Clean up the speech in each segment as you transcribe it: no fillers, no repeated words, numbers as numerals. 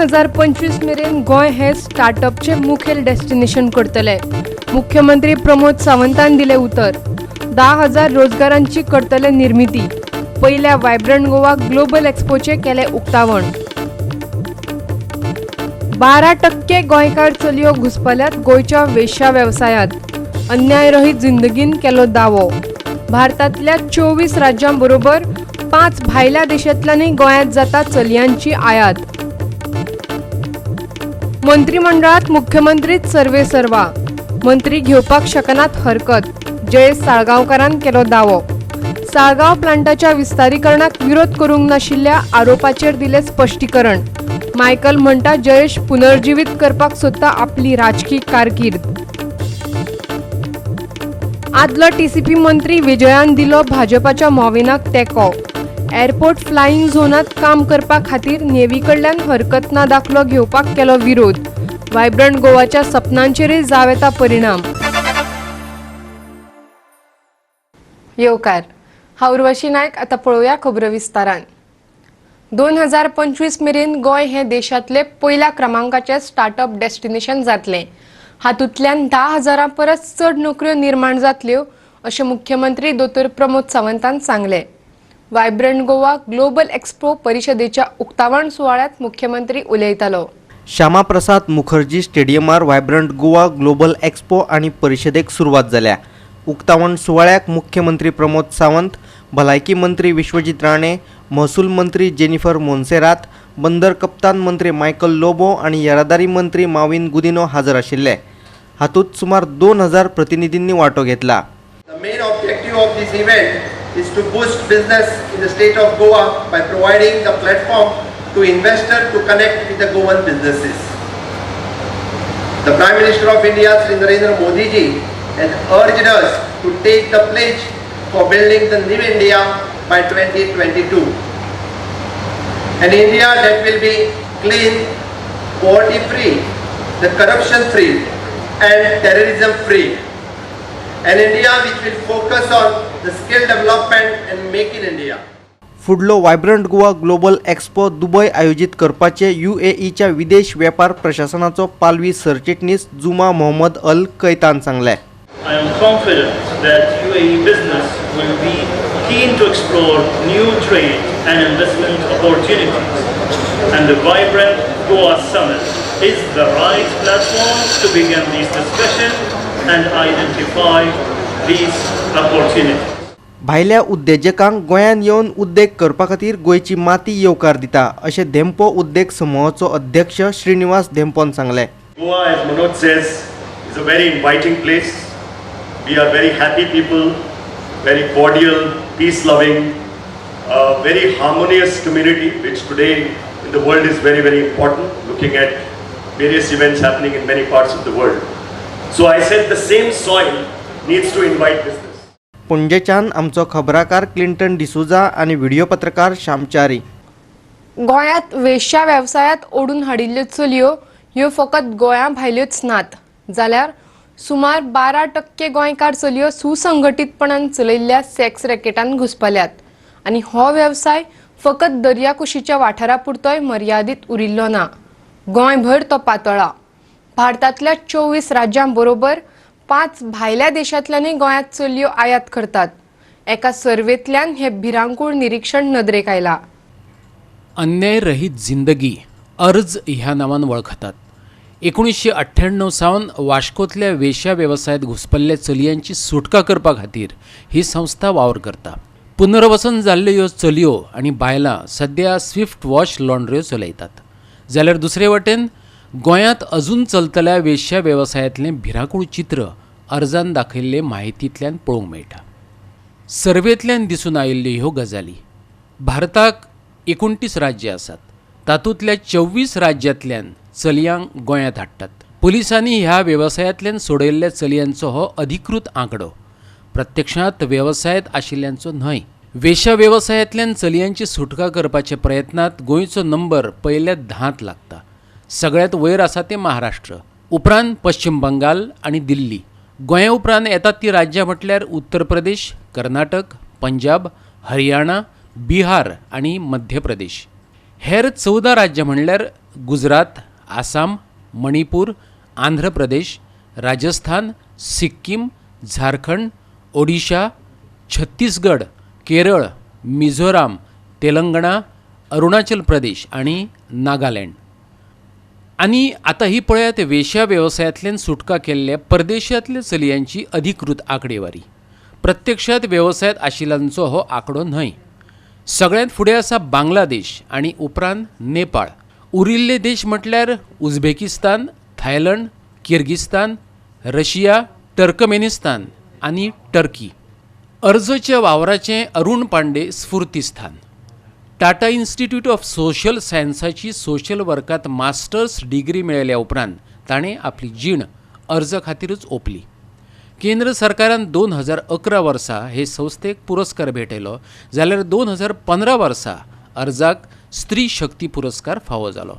2025 मेरेन गोंय हें स्टार्टअपचें मुखेल डेस्टिनेशन करतले. मुख्यमंत्री प्रमोद सावंतान दिलें उतर. 10,000 रोजगारांची करतले निर्मिती. पयल्या वायब्रंट गोवा ग्लोबल एक्स्पोचें केलें उक्तावण. 12% गोंयकार चलयो घुस्पल्यात गोंयच्या वेश्या वेवसायांत. अन्यायरहीत जिंदगीन केलो दावो. भारतांतल्या 24 राज्यां बरोबर 5 भायल्या देशांतल्यानय गोंयांत जाता चलयांची आयात. मंत्रिमंडळात मुख्यमंत्रीच सर्वेसर्वा, मंत्री घेवपाक शकनात हरकत, जयेश साळगांवकारान केलो दावो. साळगांव प्लांटाच्या विस्तारीकरणाक विरोध करूंक नाशिल्ल्या आरोपाचेर दिलें स्पश्टीकरण. मायकल म्हणटा, जयेश पुनर्जिवीत करपाक सोदता आपली राजकी कारकीर्द. आदलो टीसीपी मंत्री विजयान दिलो भाजपाच्या मॉविनाक तेंको. एअरपोर्ट फ्लायिंग झोनात काम करपा खातीर नेव्ही कडल्यान हरकत ना दाखलो घेवपाक केलो विरोध. वायब्रंट गोवाच्या सपनांचेरय जावं येता परिणाम. येवकार, हांव उर्वशी नायक. आतां पळोवया खबरो विस्तारान. 2025 मेरेन गोंय हें देशांतलें पयल्या क्रमांकाचें स्टार्टअप डेस्टिनेशन जातलें. हातूंतल्यान 10,000 परस चड नोकऱ्यो निर्माण जातल्यो, अशें मुख्यमंत्री दोतोर प्रमोद सावंतान सांगलें. वायब्रंट गोवा ग्लोबल एक्स्पो परिशदेच्या उक्तावण सुवाळ्यांत मुख्यमंत्री उलयतालो. श्यामाप्रसाद मुखर्जी स्टेडियमार वायब्रंट गोवा ग्लोबल एक्स्पो आनी परिशदेक सुरवात जाल्या. उक्तावण सुवाळ्याक मुख्यमंत्री प्रमोद सावंत, भलायकी मंत्री विश्वजीत राणे, महसूल मंत्री जेनिफर मोन्सेरात, बंदर कप्तान मंत्री मायकल लोबो आनी येरादारी मंत्री माविन गुदिनो हजर आशिल्ले. हातूंत सुमार 2000 प्रतिनिधींनी वांटो घेतला. The main objective of this event is to boost business in the state of Goa by providing the platform to investors to connect with the Goan businesses. The Prime Minister of India, Sri Narendra Modi ji, has urged us to take the pledge for building the new India by 2022. An India that will be clean, poverty free, the corruption free and terrorism free. An India which will focus on the skill development and Make in India. फुडलो vibrant Goa global expo Dubai आयोजीत करपाचे युएईच्या विदेश वेपार प्रशासनाचो पालवी सरचिटणीस जुमा मोहम्मद अल कैतान सांगलें. I am confident that UAE business will be keen to explore new trade and investment opportunities, and the Vibrant Goa Summit is the right platform to begin these discussions and identify these opportunities. भायल्या उद्देजकांक गोंयांत येवन उद्देग करपा खातीर गोंयची माती येवकार दिता, अशें धेंपो उद्देग समुहाचो अध्यक्ष श्रीनिवास धेंपोन सांगलें. Goa, as Manoj says, is a very inviting place. We are very happy people, very cordial, peace-loving, very harmonious community, which today in the world is very, very important, looking at various events happening in many parts of the world. So I said the same soil needs to invite business. पणजेच्यान आमचो खबराकार Clinton D'Souza आनी video पत्रकार श्यामचारी. गोंयांत वेश्या वेवसायांत ओडून हाडिल्ल्यो चलयो ह्यो फकत गोंया भायल्योच नात, जाल्यार सुमार 12% गोंयकार चलयो सुसंघटीतपणान चलयल्ल्या सेक्स रॅकेटान घुसपल्यात आनी हो वेवसाय फकत दर्याकुशीच्या वाठारा पुरतोय मर्यादीत उरिल्लो ना. गोंयभर तो पातळा. भारतांतल्या 24 राज्यां बरोबर 5 भायल्या देशांतल्यानय गोंयांत चलयो आयात करतात. एका सर्वेंतल्यान हें भिरांकूळ निरिक्षण नदरेक आयलां. अन्यायरहीत जिंदगी, अर्ज ह्या नांवान वळखतात. 1998 सावन वाश्कोतल्या वेश्या वेवसायांत घुसपल्ल्या चलयांची सुटका करपा खातीर ही संस्था वावर करता. पुनर्वसन जाल्ल्यो ह्यो चलयो आनी बायलां सद्या स्विफ्ट वॉश लॉन्ड्र्यो चलयतात, जाल्यार दुसरे वटेन गोंयांत अजून चलतल्या वेश्या वेवसायांतलें भिरांकूळ चित्र अर्जान दाखयल्ले म्हायतींतल्यान पळोवंक मेळटा. सर्वेंतल्यान दिसून आयिल्ल्यो ह्यो गजाली. भारताक 29 राज्यां आसात. तातूंतल्या 24 राज्यांतल्यान चलयांक गोंयांत हाडटात. पुलिसांनी ह्या वेवसायांतल्यान सोडयल्ल्या चलयांचो हो अधिकृत आंकडो, प्रत्यक्षांत वेवसायांत आशिल्ल्यांचो न्हय. वेश्या वेवसायांतल्यान चलयांची सुटका करपाच्या प्रयत्नांत गोंयचो नंबर पयल्या 10त लागता. सगळ्यांत वयर आसा तें महाराष्ट्र, उपरांत पश्चिम बंगाल आनी दिल्ली. गोंया उपरांत येतात ती राज्यां म्हटल्यार उत्तर प्रदेश, कर्नाटक, पंजाब, हरियाणा, बिहार आनी मध्य प्रदेश. हेर 14 राज्यां म्हणल्यार गुजरात, आसाम, मणिपूर, आंध्र प्रदेश, राजस्थान, सिक्कीम, झारखंड, ओडिशा, छत्तीसगड, केरळ, मिझोराम, तेलंगणा, अरुणाचल प्रदेश आनी नागालँड. आनी आतां ही पळयात वेश्या वेवसायांतल्यान सुटका केल्ल्या परदेशांतल्या चलयांची अधिकृत आंकडेवारी. प्रत्यक्षांत वेवसायांत आशिल्ल्यांचो हो आंकडो न्हय. सगळ्यांत फुडें आसा बांगलादेश आनी उपरांत नेपाळ. उरिल्ले देश म्हटल्यार Uzbekistan, Thailand, Kyrgyzstan, Russia, Turkmenistan आनी टर्की. अर्जच्या वावराचें अरुण पांडे स्फूर्तीस्थान. टाटा इन्स्टिट्यूट ऑफ सोशल सायन्साची सोशल वर्कांत मास्टर्स डिग्री मेळयल्या उपरांत ताणें आपली जीण अर्ज खातीरच ओंपली. केंद्र सरकारान 2011 वर्सा हे संस्थेक पुरस्कार भेटयलो जाल्यार 2015 वर्सा अर्जाक स्त्री शक्ती पुरस्कार फावो जालो.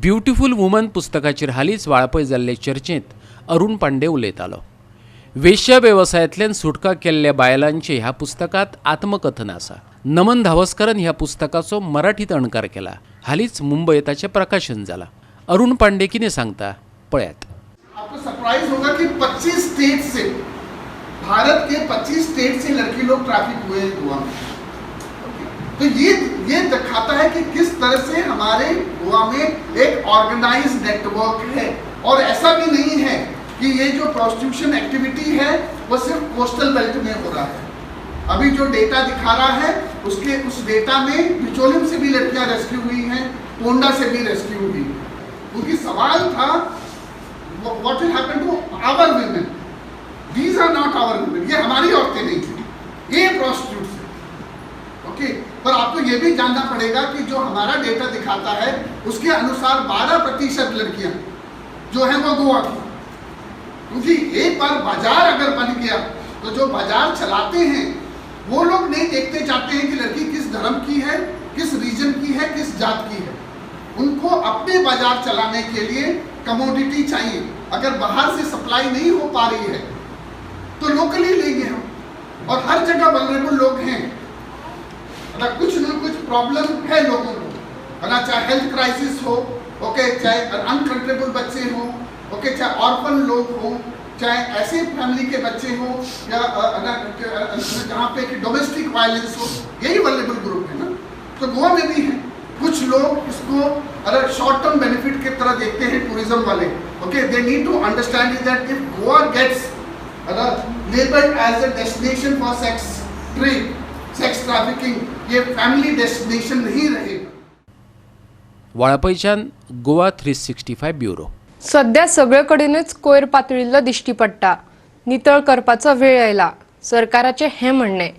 ब्युटिफूल वुमन पुस्तकाचेर हालींच वाळपय जाल्ले चर्चेंत अरुण पांडे उलयतालो. वेश्या वेवसायांतल्यान सुटका केल्ल्या बायलांचें ह्या पुस्तकांत आत्मकथन आसा. नमन धावस्करान ह्या पुस्तकाचो मराठीत अणकार केला. हालींच मुंबय ताचें प्रकाशन जालां. अरुण पांडे कितें सांगता पळयात. आपको सरप्राइज होगा कि 25 स्टेट से, भारत के 25 स्टेट से लड़की लोग ट्रैफिक हुए हैं गोवा में. तो ये दिखाता है कि किस तरह से हमारे गोवा में एक ऑर्गेनाइज नेटवर्क है. और ऐसा भी नहीं है कि ये जो प्रोस्टिट्यूशन एक्टिविटी है वो सिर्फ कोस्टल बेल्ट में हो रहा है. अभी जो डेटा दिखा रहा है उसके उस डेटा में बिचोलिम से भी लड़कियां रेस्क्यू हुई हैं, पोंडा से भी रेस्क्यू हुई. क्योंकि सवाल था what will happen to our women? These are not our women. ये हमारी औरतें नहीं थी, ये प्रोस्टिट्यूट्स हैं. ओके, पर आपको ये भी जानना पड़ेगा कि जो हमारा डेटा दिखाता है उसके अनुसार 12% लड़कियां जो है वो गोवा की. क्योंकि एक बार बाजार अगर बन गया तो जो बाजार चलाते हैं वो लोग नहीं देखते चाहते हैं कि लड़की किस धर्म की है, किस रीजन की है, किस जात की है. उनको अपने बाजार चलाने के लिए कमोडिटी चाहिए. अगर बाहर से सप्लाई नहीं हो पा रही है तो लोकली लेंगे हम. और हर जगह वल्नरेबल लोग हैं, मतलब कुछ न कुछ प्रॉब्लम है लोगों को, है ना, चाहे हेल्थ क्राइसिस हो, ओके, चाहे अनकंट्रोलेबल बच्चे हों, ओके, चाहे ऑर्फन लोग हों, चाहे ऐसे फैमिली के बच्चे हों या जहाँ पे कि डोमेस्टिक वायलेंस हो, यही वल्नरेबल ग्रुप है ना. तो गोवा में भी है कुछ लोग इसको अगर शॉर्ट टर्म बेनिफिट की तरह देखते हैं टूरिज्म वाले. Okay, they need to understand is that if Goa gets labelled as a destination for sex trade, sex trafficking, ये फैमिली डेस्टिनेशन नहीं रहेगा. वाळपयच्यान गोवा 365 ब्युरो. सध्या सगळे कडेनच कोयर पातळिल्लो दिश्टी पडटा. नितळ करपाचो वेळ आयला, सरकाराचें हें म्हणणें.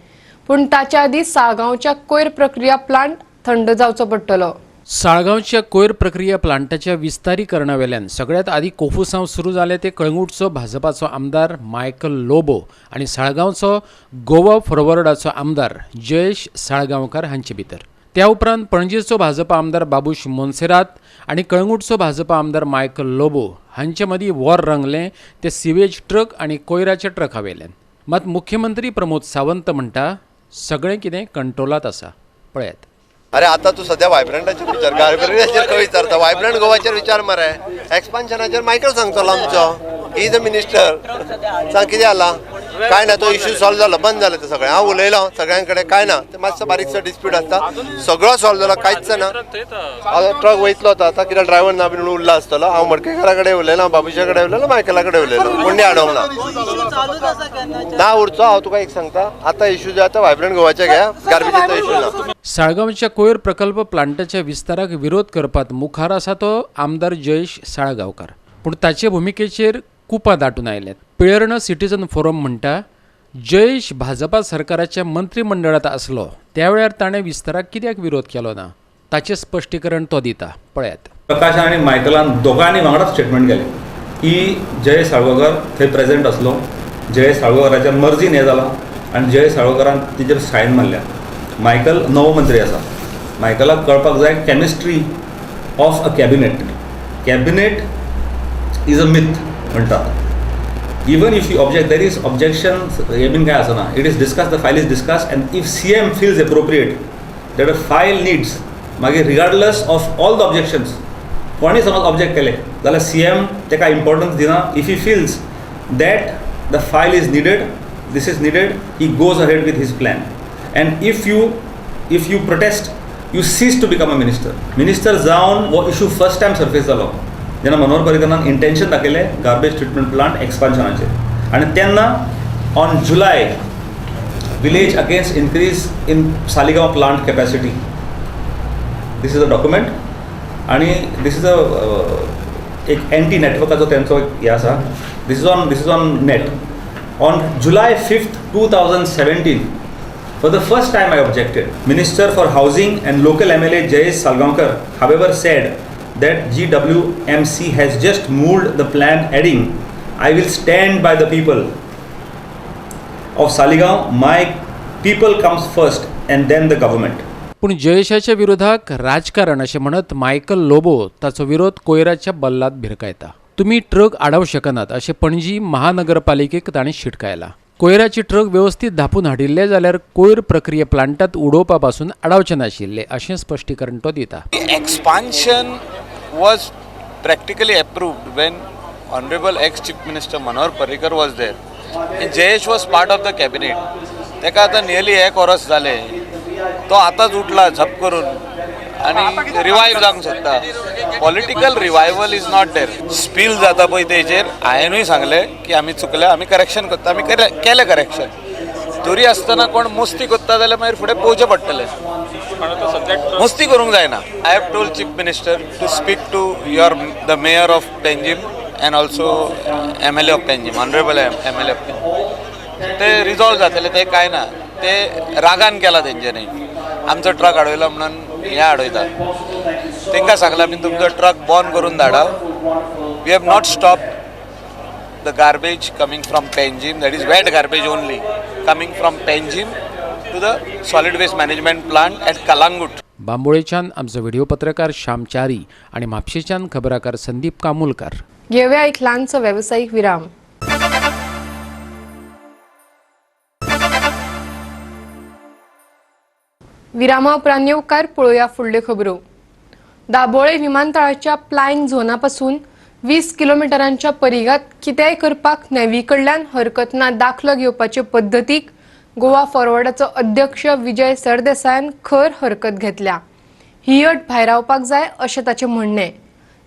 पूण ताच्या आदीं साळगांवच्या कोयर प्रक्रिया प्लांट थंड जावचो पडटलो. साळगांवच्या कोयर प्रक्रिया प्लांटाच्या विस्तारीकरणावेल्यान सगळ्यांत आदीं कोफुसांव सुरू जालें ते कळंगूटचो भाजपाचो आमदार मायकल लोबो आनी साळगांवचो गोवा फॉरवर्डाचो आमदार जयेश साळगांवकार हांचे भितर. त्या उपरांत पणजेचो भाजपा आमदार बाबूश मोन्सेरात आनी कळंगूटचो भाजपा आमदार मायकल लोबो हांचे मदीं वॉर रंगलें ते सिवेज ट्रक आनी कोयराच्या ट्रका वेल्यान. मात मुख्यमंत्री प्रमोद सावंत म्हणटा सगळें कितें कंट्रोलांत आसा. पळयात. अरे आता तू सध्या वायब्रंटाचेर विचार, गार्बेजाचेर खंय विचारता? वायब्रंट गोवाचेर विचार मरे. एक्सपान्शनाचेर मायकल सांगतलो आमचो, he is a minister. सांग कितें जाला? काय ना, तो इश्यू सॉल्व जालो, बंद जालें तें सगळें. हांव उलयलो सगळ्यां कडेन, काय ना, ते मातसो बारीकसो डिस्प्यूट आसता, सगळो सॉल्व जालो, कांयच ना. आतां ट्रक वयतलो आतां कित्याक ड्रायव्हर ना बी म्हणून उरला आसतलो. हांव मडकेकारा कडेन उलयलो, बाबूशा कडेन उलयलो, मायकला कडेन उलयलो, कोणी हाडोंक ना. ना उरचो. हांव तुका एक सांगता, आतां इश्यू जो आतां वायब्रंट गोवाचे घे, गार्बेजाचो इश्यू ना. साळगांवच्या कोयर प्रकल्प प्लांटाच्या विस्ताराक विरोध करपात मुखार आसा तो आमदार जयेश साळगांवकार. पूण ताचे भुमिकेचेर कुपां दाटून आयल्यात. पिळर्ण सिटीजन फोरम म्हणटा जयेश भाजपा सरकाराच्या मंत्रिमंडळांत आसलो त्या वेळार ताणें विस्ताराक कित्याक विरोध केलो ना ताचें स्पश्टीकरण तो दिता. पळयात. प्रकाश आनी मायकलान दोगांनी वांगडाच स्टेटमेंट केलें की जयेश साळगांवकार थंय प्रेजेंट आसलो, जयेश साळगांवकाराच्या मर्जीन हें जालां आनी जयेश साळगांवकारान तिचेर सायन मारल्या. मायकल नवो मंत्री आसा, मायकलाक कळपाक जाय chemistry of a cabinet. Cabinet is a myth म्हणटात. Even if you object, there is objection हे बीन काय आसना. It is discuss, the file is discuss, and if CM feels appropriate that a file needs मागीर regardless of all the objections कोणी समज object केले जाल्यार सी एम ताका इम्पॉर्टन्स दिना. If he feels that the file is needed, this is needed, he goes ahead with his plan. And if you protest, you cease to become a minister. Minister जावन हो issue first time surface जालो जेन्ना Manohar पर्रीकरान intention दाखयलें garbage treatment plant एक्सपान्शनाचेर. आनी तेन्ना on July village against increase in Saligao plant capacity, this is a document आनी this is a एक anti नेटवर्काचो तेंचो हे आसा. This is on net. On July 5th 2017 for the first time I objected. Minister for Housing and local MLA Jayesh Salgaonkar however said that GWMC has just moved the plan, adding, I will stand by the people of Saligao, my people comes first and then the government. पूण जयेशाच्या विरोधाक राजकारण अशें म्हणत Michael Lobo ताचो विरोध कोयराच्या बल्लात भिरकायता. तुमी truck आडावंक शकनात अशें पणजी महानगरपालिकेक ताणें शिटकायला. कोयराची ट्रक वेवस्थीत धापून हाडिल्ले जाल्यार कोयर प्रक्रिया प्लांटात उडोवपा पासून आडावचे नाशिल्ले अशें स्पश्टीकरण तो दिता. Expansion was practically approved when honourable ex chief minister Manohar Parrikar was there and Jayesh was part of the cabinet. ताका आतां नियरली एक वर्स जालें, तो आतांच उठला झप करून आनी रिवायव जावंक सोदता. Political revival is not there. Spill जाता पळय तेजेर हांवेनूय सांगलें की आमी चुकले, आमी करेक्शन करता, आमी केलें करेक्शन. तरी आसतना कोण मस्ती करता जाल्यार मागीर फुडें पळोवचें पडटलें. मस्ती करूंक जायना. I have told chief minister to speak to your the mayor of Panjim and also M L A of Panjim, honourable M L A of Panjim. ते रिजॉल्व जातले, ते कांय ना, ते रागान केला तेंच्यांनी. आमचो ट्रक आडयलो म्हणून हें आडयता. तांकां सांगलां आमी तुमचो ट्रक बंद करून धाडा. We have not stop the garbage coming from Panjim, that is wet garbage only coming from Panjim to the solid waste management plant at Calangute. बांबोळेच्यान आमचो व्हिडिओ पत्रकार श्याम च्यारी आनी म्हापशेच्यान खबराकार संदीप कामुलकार. घेवया एक ल्हानसो वेवसायीक विराम. विरामा उपरांत येवकार पळोवया फुडल्यो खबरो. दाबोळे विमानतळाच्या प्लायिंग झोना पासून 20 किलोमिटरांच्या परिघात कितेंय करपाक नेव्ही कडल्यान हरकत ना दाखलो घेवपाचे पद्दतीक गोवा फॉरवर्डाचो अध्यक्ष विजय सरदेसायान खर हरकत घेतल्या. ही अट भायरावपाक जाय अशें ताचें म्हणणें.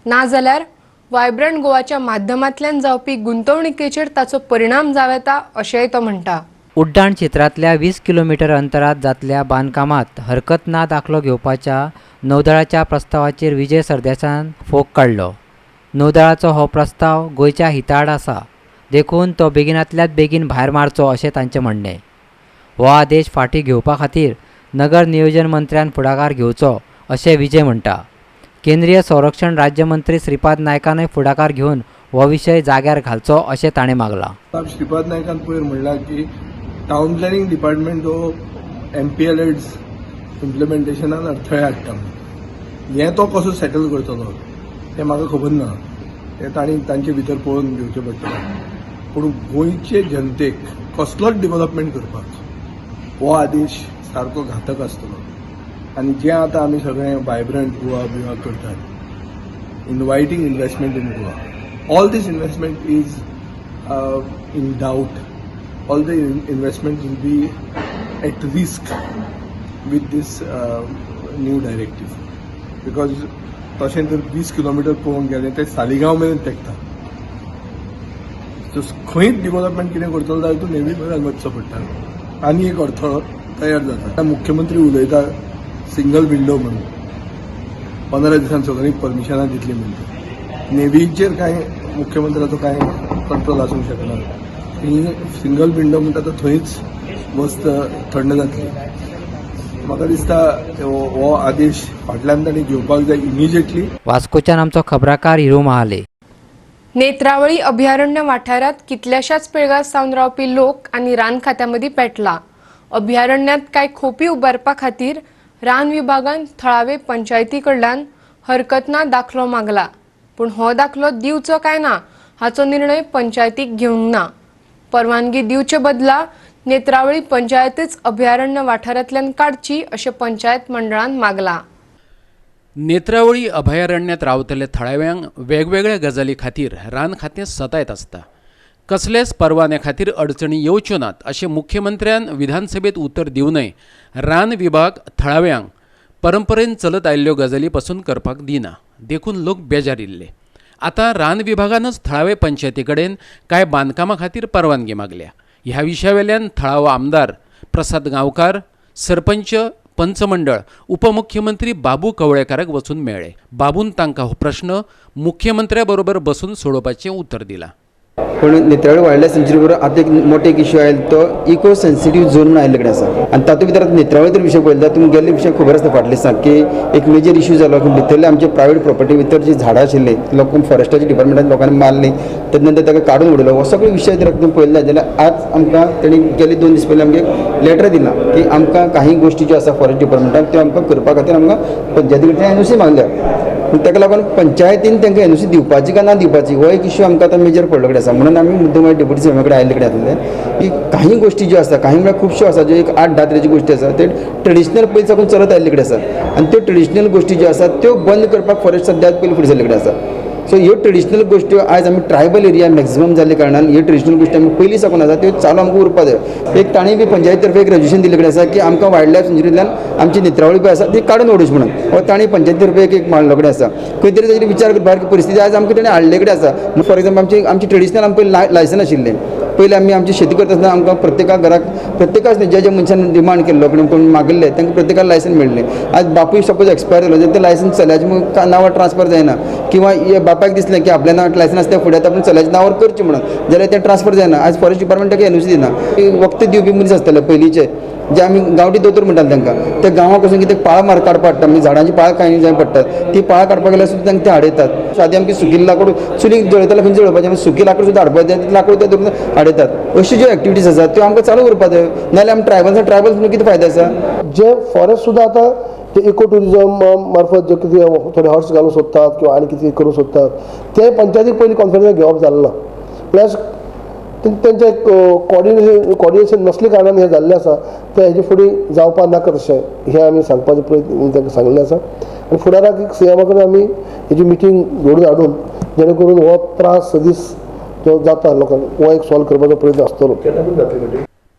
नाजाल्यार वायब्रंट गोवाच्या माध्यमांतल्यान जावपी गुंतवणुकीचेर ताचो परिणाम जावं येता अशेंय तो म्हणटा. उड्डाण क्षेत्रांतल्या 20 किलोमिटर अंतरात जातल्या बांदकामात हरकत ना दाखलो घेवपाच्या नौदळाच्या प्रस्तावाचेर विजय सरदेसायान फोग काडलो. नौदळाचो हो प्रस्ताव गोंयच्या हिताआड आसा, देखून तो बेगिनांतल्यात बेगीन भायर मारचो अशें तांचें म्हणणें. हो आदेश फाटीं घेवपा खातीर नगर नियोजन मंत्र्यान फुडाकार घेवचो अशें विजय म्हणटा. केंद्रीय संरक्षण राज्यमंत्री श्रीपाद नायकानय फुडाकार घेवन हो विशय जाग्यार घालचो अशें ताणें मागलां. श्रीपाद नायकान पयर म्हणलां की टावन प्लॅनिंग डिपार्टमेंट हो एम पी एल एड्स इम्प्लिमेंटेशनान अडथळे हाडटा. हें तो कसो सेटल करतलो तें म्हाका खबर ना, तें तांणी तांचे भितर पळोवन घेवचें पडटलें. पूण गोंयचे जनतेक कसलोच डिवलपमेंट करपाक हो आदेश सारको घातक आसतलो. आनी जें आतां आमी सगळें वायब्रंट गोवा बिवा करतात, inviting investment in Goa, all this investment is in doubt. All the investments will be at risk with this new directive, because तशें जर 20 किलोमिटर पळोवंक गेलें तें सालिगांव मेरेन तेंकता. सो खंयच डिवलपमेंट कितें करतलो जाल्यार तूं नेव्ही मेरेन वचचो पडटा आनी एक अडथळो तयार जाता. मुख्यमंत्री उलयता सिंगल विंडो म्हणून, 15 दिसान सगळीं परमिशनां दितली म्हणून. नेव्हीचेर कांय मुख्यमंत्र्याचो कांय कंट्रोल आसूंक शकना. ही सिंगल विंडो म्हणटा तो थंयच वस्त थंड जातली. म्हाका दिसता हो आदेश फाटल्यान तांणी घेवपाक जाय इमिजिएटली. वास्कोच्यान आमचो खबराकार हिरू महाले. नेत्रावळी अभयारण्य वाठारांत कितल्याशाच पिळग्यां सावन रावपी लोक आनी रान खात्या मदीं पेटला. अभयारण्यांत कांय खोपी उबारपा खातीर रान विभागान थळावे पंचायती कडल्यान हरकत ना दाखलो मागला, पूण हो दाखलो दिवचो काय ना हाचो निर्णय पंचायतीक घेवंक ना. परवानगी दिवचे बदला नेत्रावळी पंचायतीच अभयारण्य वाठारांतल्यान काडची अशें पंचायत मंडळान मागला. नेत्रावळी अभयारण्यात रावतले थळाव्यांक वेगवेगळ्या गजाली खातीर रान खातें सतायत आसता. कसलेच परवान्या खातीर अडचणी येवच्यो नात अशें मुख्यमंत्र्यान विधानसभेत उतर दिवनय रान विभाग थळाव्यांक परंपरेन चलत आयिल्ल्यो गजाली पसून करपाक दिना, देखून लोक बेजारिल्ले. आतां रान विभागानच थळावे पंचायती कडेन कांय बांदकामां खातीर परवानगी मागल्या. ह्या विशयावेल्यान थळावो आमदार प्रसाद गांवकार, सरपंच, पंचमंडळ उपमुख्यमंत्री बाबू कवळेकाराक वचून मेळ्ळे. बाबून तांकां हो प्रश्न मुख्यमंत्र्या बरोबर बसून सोडोवपाचें उतर दिलां. पूण नेत्रावळी वायल्ड लायफ सँच्युरी बरोबर आतां एक मोठो एक इश्यू आयलो तो इको सेन्सिटीव झोन म्हणून आयिल्ले कडेन आसा आनी तातूंत भितर आतां नेत्रावळी तर विशय पळयलो जाल्यार तुमी गेल्ले विशय खबर आसता फाटले दिसा की एक मेजर इश्यू जालो की भितरले आमचे प्रायवेट प्रॉपर्टी भितर जी झाडां आशिल्लीं लोक फॉरेस्टाच्या डिपार्टमेंटान लोकांनी मारलीं, तेजे नंतर ताका काडून उडयलो. हो सगळो विशय जर तुमी पळयलो जाल्यार आज आमकां तेणी गेले 2 दीस पयलीं आमकां लेटर दिलां की आमकां काही गोश्टी ज्यो आसा फॉरेस्ट डिपार्टमेंटान त्यो आमकां करपा खातीर आमकां पंचायती कडच्यान एनओसी मागल्या. पूण ताका लागून पंचायतीन तांकां एनओसी दिवपाची काय ना दिवपाची हो एक इश्यू आमकां आतां मेजर पडलो कडेन आसा. म्हणून आमी मुद्दम डेप्युटी सीएमा कडेन आयिल्ले कडेन आसले की काही गोश्टी ज्यो आसा, काही म्हळ्यार खुबश्यो आसा ज्यो एक 8-10 तरेच्यो गोश्टी आसा त्यो ट्रेडिशनल पयलीं साकून चलत आयिल्ले कडेन आसा आनी त्यो ट्रेडिशनल गोश्टी ज्यो आसा त्यो बंद करपाक फॉरेस्ट सद्याक पयलीं फुडें सरले कडेन आसा. सो ह्यो ट्रेडिशनल गोश्ट्यो आयज आमी ट्रायबल एरिया मॅक्झिमम जाल्ले कारणान ह्यो ट्रेडिशनल गोश्टी आमी पयलीं साकून आसा त्यो चालू आमकां उरपा जाय. एक तांणी बी पंचायत तर्फे एक रेजोल्युशन दिल्ले कडेन आसा की आमकां वायल्ड लायफ सँच्युरींतल्यान आमची नेत्रावळी पळय आसा ती काडून उडोवची म्हणून हो तांणी पंचायती तर्फे एक मांडलो कडेन आसा. खंय तरी ताजेर विचार करपाक परिस्थिती आयज आमकां ताणें हाडले कडेन आसा. फॉर एग्जाम्पल आमची ट्रेडिशनल आमकां पयलीं लायसन आशिल्लें, पयलीं आमी आमची शेती करता आसतना आमकां प्रत्येका घराक प्रत्येकाच न्ही ज्या ज्या मनशान डिमांड केल्लो कोण मागिल्लें तांकां प्रत्येकाक लायसन मेळ्ळें. आज बापूय सपोज एक्सपायर जालो जाल्यार तें लायसन चल्याच्या नांवार ट्रान्सफर जायना किंवा बापायक दिसलें की आपल्या नांवार लायसन आसता फुडें आतां आपूण चल्याच्या नांवार करचें म्हणून जाल्यार तें ट्रान्सफर जायना. आज फॉरेस्ट डिपार्टमेंट ताका एनओसी दिना. वखद दिवपी मनीस आसताले पयलींचे जे आमी गांवठी दोतोर म्हणटाले तांकां, त्या गांवाक वचून कितें पाळां मार काडपाक पडटा, म्हणजे झाडांची पाळां कांय जाय पडटात ती पाळां काडपाक गेल्यार सुद्दां तांकां ते हाडयतात. आदी आमची सुकी लाकूड चुलीक जळयताले खंय जळोवपाचें, सुकी लाकूड सुद्दां हाडपाक जाय, लाकूड ते धरून हाडयतात. अश्यो ज्यो एक्टिविटीज आसात त्यो आमकां चालू उरपाक जाय, नाजाल्यार आमी ट्रायबल्स ट्रायबल्स म्हणून कितें फायदो आसा. जे फॉरेस्ट सुद्दां आतां ते इको ट्युरिजम मार्फत जे कितें थोडे हट्स घालूंक सोदतात किंवा आनी कितें करूंक सोदतात ते पंचायतीक पयलीं कॉन्फरन्स घेवप जालें ना. प्लस तेंचें कॉर्डिनेशन नसले कारणान हें जाल्लें आसा तें हेजे फुडें जावपाक नाका तशें हें आमी सांगपाचो प्रयत्न तांकां सांगिल्लें आसा. आनी फुडाराक एक सीएमा कडेन आमी हेजी मिटींग घडोवन हाडून जेणे करून हो त्रास सदीस जो जाता लोकांक हो एक सॉल्व करपाचो प्रयत्न आसतलो.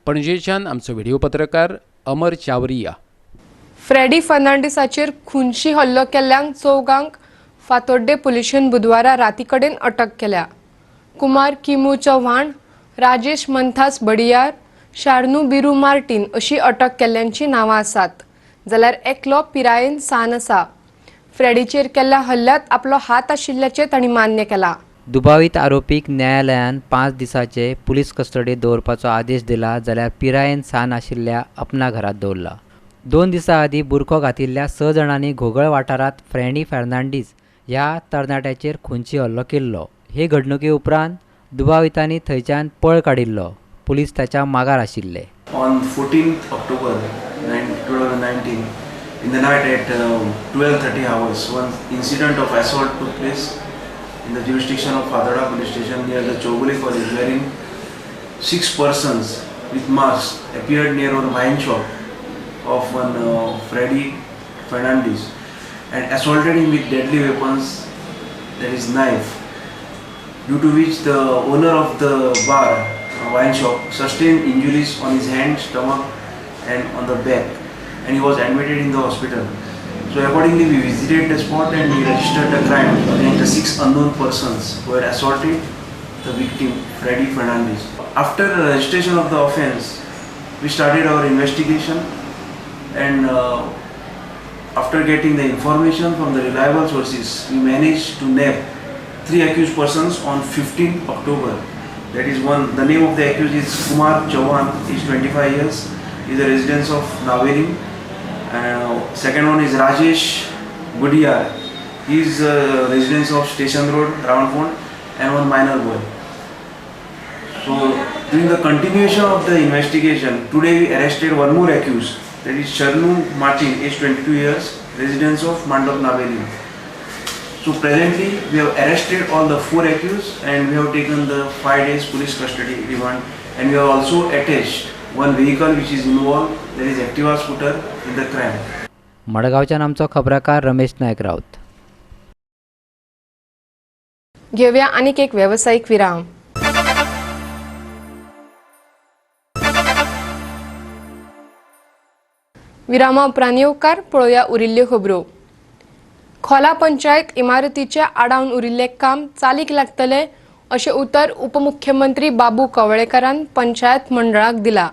पणजेच्यान आमचो व्हिडिओ पत्रकार अमर चावरिया. फ्रेडी फर्नांडीसाचेर खुनशी हल्लो केल्ल्यांक चौगांक फातोड्डे पुलिशेन बुधवारा राती कडेन अटक केल्या. कुमार किमू चव्हाण, राजेश मंथास बडियार, शार्नू बिरू मार्टीन अशी अटक केल्ल्यांची नांवां आसात, जाल्यार एकलो पिरायेन सान आसा. फ्रेडीचेर केल्ल्या हल्ल्यांत आपलो हात आशिल्ल्याचें तांणी मान्य केलां. दुबावीत आरोपीक न्यायालयान 5 दिसांचे पुलीस कस्टडीत दवरपाचो आदेश दिला, जाल्यार पिरायेन सान आशिल्ल्या अपना घरांत दवरला. 2 दिसां आदीं बुरखो घातिल्ल्या 6 जाणांनी घोगळ वाठारांत फ्रेडी फर्नांडीस ह्या तरणाट्याचेर खुनशी हल्लो केल्लो. हे घडणुके उपरांत दुबावितांनी थंयच्यान पळ काडिल्लो. पुलीस ताच्या मागार आशिल्ले. On 14th October 2019, in the night at 12:30 hours, one incident of assault took place in the jurisdiction of Fatorda police station near the Chowgule College, wherein 6 persons with masks appeared near one wine shop of one Freddy Fernandez and assaulted him with deadly weapons, that is knife, due to which the owner of the bar, wine shop, sustained injuries on his hand, stomach and on the back, and he was admitted in the hospital. So accordingly we visited the spot and we registered the crime against the 6 unknown persons who had assaulted the victim Freddy Fernandez. After the registration of the offence, we started our investigation and after getting the information from the reliable sources, we managed to nab 3 accused persons on 15th October. That is one, the name of the accused is Kumar Chauhan, is 25 years, is a resident of Navelim. Second one is Rajesh Gudiyar, he is a resident of Station Road, Roundfond, and one minor boy. So during the continuation of the investigation, today we arrested one more accused, that is Sharnu Martin, age 22 years, resident of Mandap Navelim. So presently we have arrested all the 4 accused and we have taken the 5 days police custody remand, and we have also attached one vehicle which is involved, that is Activa scooter, in the crime. मडगांवच्यान आमचो खबराकार रमेश नायक राऊत. घेवया आनीक एक वेवसायीक विराम. विरामा उपरांत येवकार पळोवया उरिल्ल्यो खबरो. खोला पंचायत इमारतीचे आडावन उरिल्लें काम चालीक लागतलें अशें उतर उपमुख्यमंत्री बाबू कवळेकारान पंचायत मंडळाक दिला.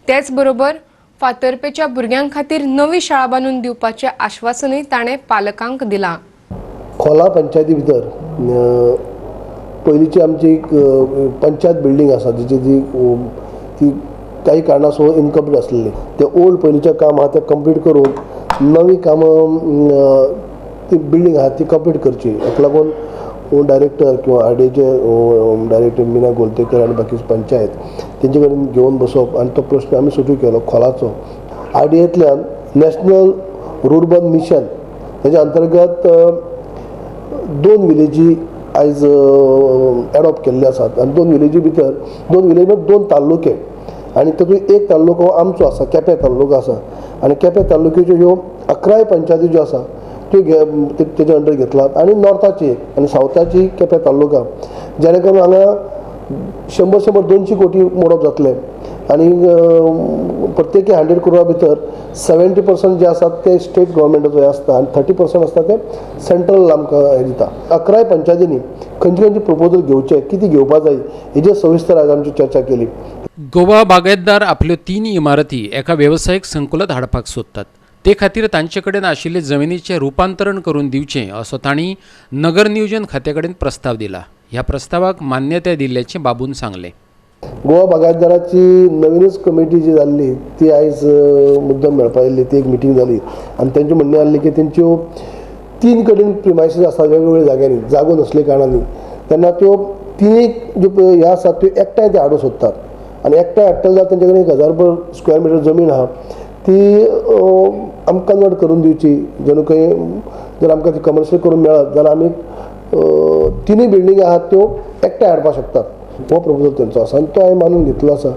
तेच बरोबर फातर्पेच्या भुरग्यां खातीर नवी शाळा बांदून दिवपाचें आश्वासनूय ताणें पालकांक दिलां. खोला पंचायती भितर पयलींची आमची एक पंचायत बिल्डींग आसा जिची ती काही कारणास्तव इनकम्प्लीट आसलेली. ते ओल्ड पयलींचें काम आहा तें कंप्लीट करून नवी कामां ती बिल्डींग आहा ती कंप्लीट करची. हाका लागून डायरेक्टर किंवा आरडीएचे डायरेक्टर मीना गोलतेकर आनी बाकी पंचायत तेंचे कडेन घेवन बसप आनी तो प्रश्न आमी सुटू केलो खोलाचो. आरडीएंतल्यान नॅशनल रुर्बन मिशन तेच्या अंतर्गत 2 विलेजी आयज एडॉप्ट केल्ले आसात आनी 2 विलेजी भितर 2 विलेज 2 तालुके आनी तातूंत एक तालुको आमचो आसा, केपें तालुको आसा आनी केपें तालुक्याच्यो ह्यो 11 पंचायती ज्यो आसा त्यो तेजे अंडर घेतला आनी नॉर्थाची एक आनी सावथाची केपें तालुका, जेणे करून हांगा 100 100 200 कोटी मोडप जातलें आनी प्रत्येकी 100 करोडा भितर 70% जे आसात ते स्टेट गव्हर्मेंटाचो हें आसता आनी 30% आसता ते सेंट्रल आमकां हें दिता. 11 पंचायतींनी खंयचे खंयचे प्रपोजल घेवचे, कितें घेवपा जाय हेजेर सविस्तर आयज आमची चर्चा केली. गोवा बागायतदार आपल्यो 3 इमारती एका वेवसायीक संकुलात हाडपाक सोदतात. ते खातीर तांचे कडेन आशिल्ले जमिनीचें रुपांतरण करून दिवचें असो तांणी नगर नियोजन खात्या कडेन प्रस्ताव दिला. ह्या प्रस्तावाक मान्यताय दिल्ल्याचें बाबून सांगलें. गोवा बागायतदाराची नवीनच कमिटी जी जाल्ली ती आयज मुद्दम मेळपा आयिल्ली. ती एक मिटींग जाली आनी तेंचें म्हणणें आहलें की तेंच्यो 3 कडेन प्रिमायसीस आसात वेगवेगळ्या जाग्यांनी, जागो नासले कारणांनी तेन्ना त्यो 3 ज्यो ह्यो आसात त्यो एकठांय ते हाडूंक सोदतात आनी एकठांय हाडटले जाल्यार तेंचे कडेन 1000 स्क्वेअर मिटर जमीन आहा ती आमकां कन्वर्ट करून दिवची, जेणे खंय जर आमकां ती कमर्शियल करून मेळत जाल्यार आमी 3 बिल्डींग आहात त्यो एकठांय हाडपाक शकतात. हो प्रपोजल तेंचो आसा आनी तो हांवें मानून घेतलो आसा.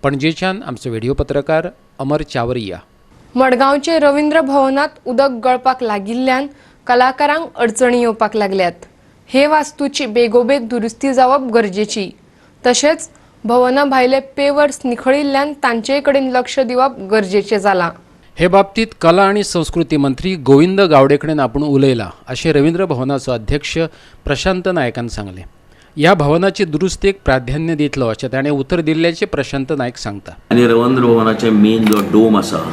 पणजेच्यान आमचो व्हिडिओ पत्रकार अमर चावरिया. मडगांवचे रवींद्र भवनात उदक गळपाक लागिल्ल्यान कलाकारांक अडचणी येवपाक लागल्यात. हे वास्तूची बेगोबेग दुरुस्ती जावप गरजेची, तशेंच भवना भायले पेवर्स निखळिल्ल्यान तांचे कडेन लक्ष दिवप गरजेचें जालां. हे बाबतीत कला आनी संस्कृती मंत्री गोविंद गावडे कडेन आपूण उलयला अशें रवींद्र भवनाचो अध्यक्ष प्रशांत नायकान सांगलें. ह्या भवनाची दुरुस्तीक प्राधान्य दितलो अशें ताणें उतर दिल्ल्याचें प्रशांत नायक सांगता. आनी रवींद्र भवनाचें मेन जो डोम आसा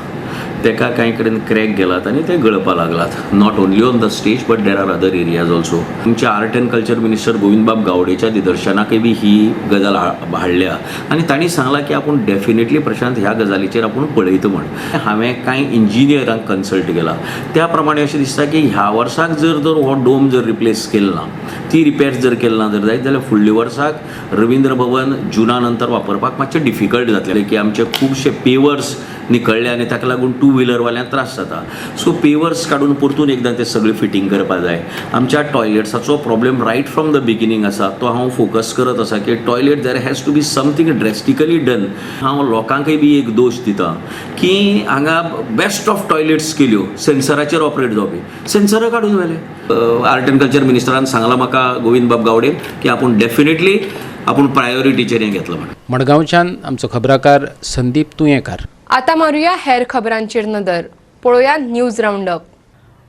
तेका कांय कडेन क्रॅक गेलात आनी ते गळपा लागलात. Not only on the stage but there are other areas also. आमचे आर्ट अँड कल्चर मिनिस्टर गोविंदबाब गावडेच्या निदर्शनाकय बी ही गजाल हाडल्या आनी तांणी सांगलां की आपूण डेफिनेटली प्रशांत ह्या गजालीचेर आपूण पळयता म्हण. हांवें कांय इंजिनियरांक कन्सल्ट केला त्या प्रमाणे अशें दिसता की ह्या वर्साक जर तर हो डोम जर रिप्लेस केलो ना, ती रिपेर्स जर केली ना जर जायत जाल्यार फुडल्या वर्साक रवींद्र भवन जुना नंतर वापरपाक मातशें डिफिकल्ट जातलें की आमचे खुबशे पेवर्स निकळ्ळे आनी ताका लागून टू व्हिलरवाल्यांक त्रास जाता. सो पेवर्स काडून परतून एकदां ते सगळे फिटींग करपा जाय. आमच्या टॉयलेट्साचो problem right from the beginning आसा, तो हांव फोकस करत आसा की toilet there has to be something drastically done. हांव लोकांकय बी एक दोश दिता की हांगा बेस्ट ऑफ टॉयलेट्स केल्यो सेन्सराचेर ऑपरेट जावपी, सेन्सरां काडून व्हेले. आर्ट अँड कल्चर मिनिस्टरान सांगलां म्हाका गोविंदबाब गावडे की आपूण डेफिनेटली आपूण प्रायोरिटीचेर हें घेतलां म्हण. मडगांवच्यान आमचो खबराकार संदीप तुयेंकार. आता मारुया हेर खबरांचेर नदर, पळोवया न्यूज रावंडअप.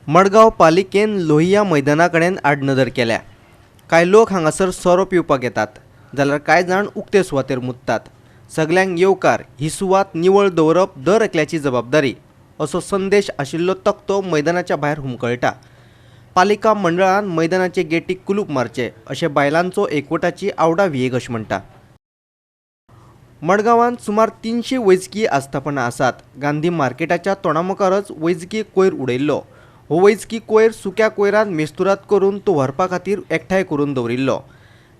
मडगांव पालिकेन लोहिया मैदाना कडेन आडनदर केल्या. कांय लोक हांगासर सोरो पिवपाक येतात जाल्यार कांय जाण उक्ते सुवातेर मुततात. सगल्यांक येवकार, ही सुवात निवळ दवरप दर एकल्याची जबाबदारी असो संदेश आशिल्लो तकटो मैदानाच्या भायर हुमकळटा. पालिका मंडळान मैदानाचे गेटीक कुलूप मारचें अशें बायलांचो एकवटाची आवडा वियेग अशें म्हणटा. मडगांवांत सुमार 300 वैजकी आस्थापनां आसात. गांधी मार्केटाच्या तोंडामुखारच वैजकी कोयर उडयल्लो. हो वैजकी कोयर सुक्या कोयरान मेस्तुरात करून तो व्हरपा खातीर एकठांय करून दवरिल्लो.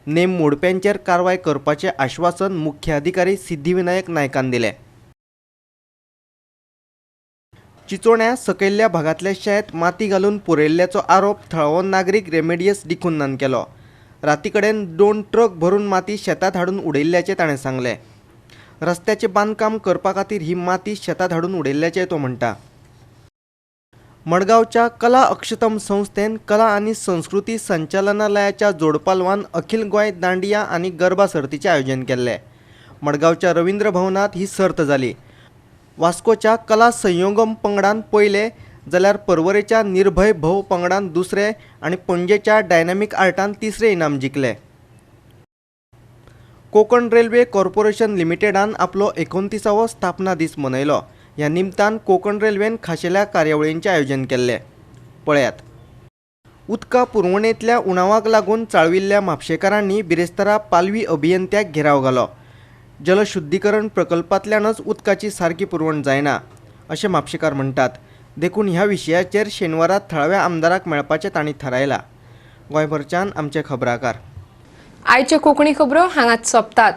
नेम मोडप्यांचेर कारवाय करपाचें आश्वासन मुख्याधिकारी सिद्धिविनायक नायकान दिलें. चिचोण्या सकयल्ल्या भागांतल्या शेत माती घालून पुरयल्ल्याचो आरोप थळावो नागरीक रेमेडियस डिकुन्नान केलो. राती कडेन 2 ट्रक भरून माती शेतांत हाडून उडयल्ल्याचें ताणें सांगलें. रस्त्याचें बांदकाम करपा खातीर ही माती शेतांत हाडून उडयल्ल्याचें तो म्हणटा. मडगांवच्या कला अक्षतम संस्थेन कला आनी संस्कृती संचालनालयाच्या जोडपालवान अखिल गोंय दांडिया आनी गरबा सर्तीचें आयोजन केल्लें. मडगांवच्या रवींद्र भवनांत ही सर्त जाली. वास्कोच्या कला संयोगम पंगडान पयले जाल्यार पर्वरेच्या निर्भय भव पंगडान दुसरे आनी पणजेच्या डायनॅमिक आर्टान तिसरे इनाम जिखले. कोकण रेल्वे कॉर्पोरेशन लिमिटेडान आपलो 29वो स्थापना दीस मनयलो. ह्या निमतान कोकण रेल्वेन खाशेल्या कार्यावळींचें आयोजन केल्लें. पळयात. उदका पुरवणेंतल्या उणावाक लागून चाळविल्ल्या म्हापशेकारांनी बिरेस्तारा पालवी अभियंत्याक घेराव घालो. जलशुद्धीकरण प्रकल्पांतल्यानच उदकाची सारकी पुरवण जायना अशें म्हापशेकार म्हणटात. देखून ह्या विशयाचेर शेनवारा थळाव्या आमदाराक मेळपाचें तांणी थारायलां. गोंयभरच्यान आमचे खबराकार. आयच्यो कोंकणी खबरो हांगाच सोंपतात.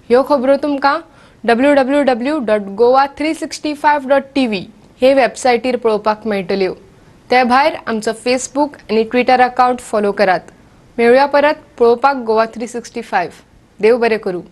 ह्यो खबरो तुमकां www.goa365.tv हे वेबसायटीर पळोवपाक मेळटल्यो. ते भायर आमचो फेसबूक आनी ट्विटर अकावंट फॉलो करात. मेळुया परत पळोवपाक गोवा 365. देव बरें करूं.